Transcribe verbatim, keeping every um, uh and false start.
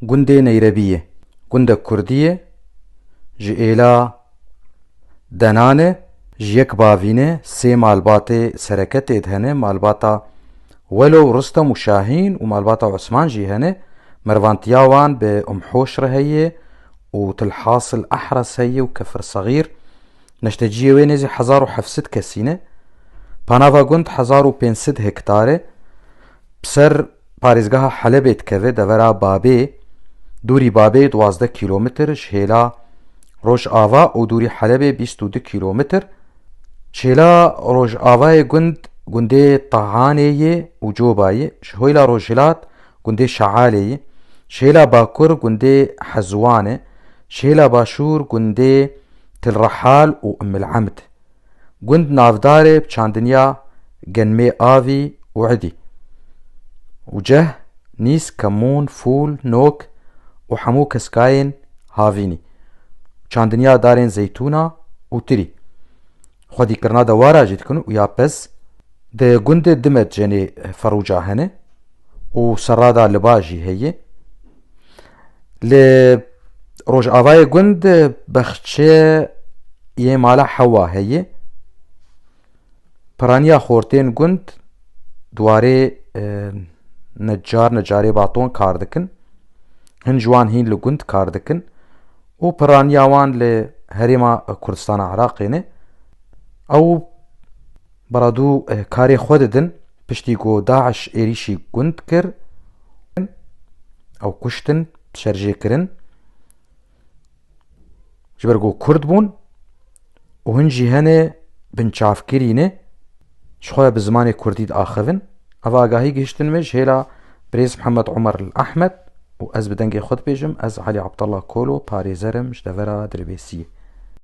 Gundê Neyrebiyê, gundek kurdî ye, ji êla Denane, ji yek bavîne sê malbatê sereke tê de hene, malbata Welo û Rustem û Şahîn û malbata Osman jî hene, mervantiya wan bi Umhoş re heye û Tilhasil Ahras heye û Kefir Saxîr. Neşteciyê wê nêzî hezar û heft sed kesî ne. Panava gund hezar û pênc sed hektar e. Bi ser parêzgeha Helebê dikeve, devera Babê, dûrî Babê duwazdeh kîlometr, ji hêla Rojava û dûrî Helebê bîst û du kîlometr. Ji hêla Rojavayê gund, gundê Tahanê ye û Coba ye. Ji hêla rojhilat gundê Şealê ye. Ji hêla bakur gundê Hezwan e. Ji hêla başûr gundê Til Rehal û Umm el Emd. Gund navdar e bi çandiniya genmê avî û idî û ceh, nîsk, kemûn, fûl, nok û hemû keskayên havînî. Çandiniya darên zeytûna û tirî. Xwedîkirina dewara jî dikin û ya pez. Di gundê du met cenê ferûca hene û serrada liba jî heye. Li rojavayê gund bexçe yê mala Hewa heye. Piraniya xortên gund di warê, e, necar, necarê baton kar dikin. Hin ji wan hîn li gund kar dikin û piraniya wan li herêma Kurdistana Iraqê ne. Ew beradû, e, karê xwe didin, piştî ku DAIŞ êrîşî gund kir, ew kuştin, şerjê kirin. Ji ber ku Kurd bûn û hin jî hene binçavkirî ne, ji xwe bi zimanê Kurdî diaxivin. Ev agahî gihiştin me ji hêla birêz Mihemed Omer El Ehmed û ez bi dengê xwe dibêjim, ez Elî Abdallah Kolo, parêzer im ji devera Dirbêsiyê.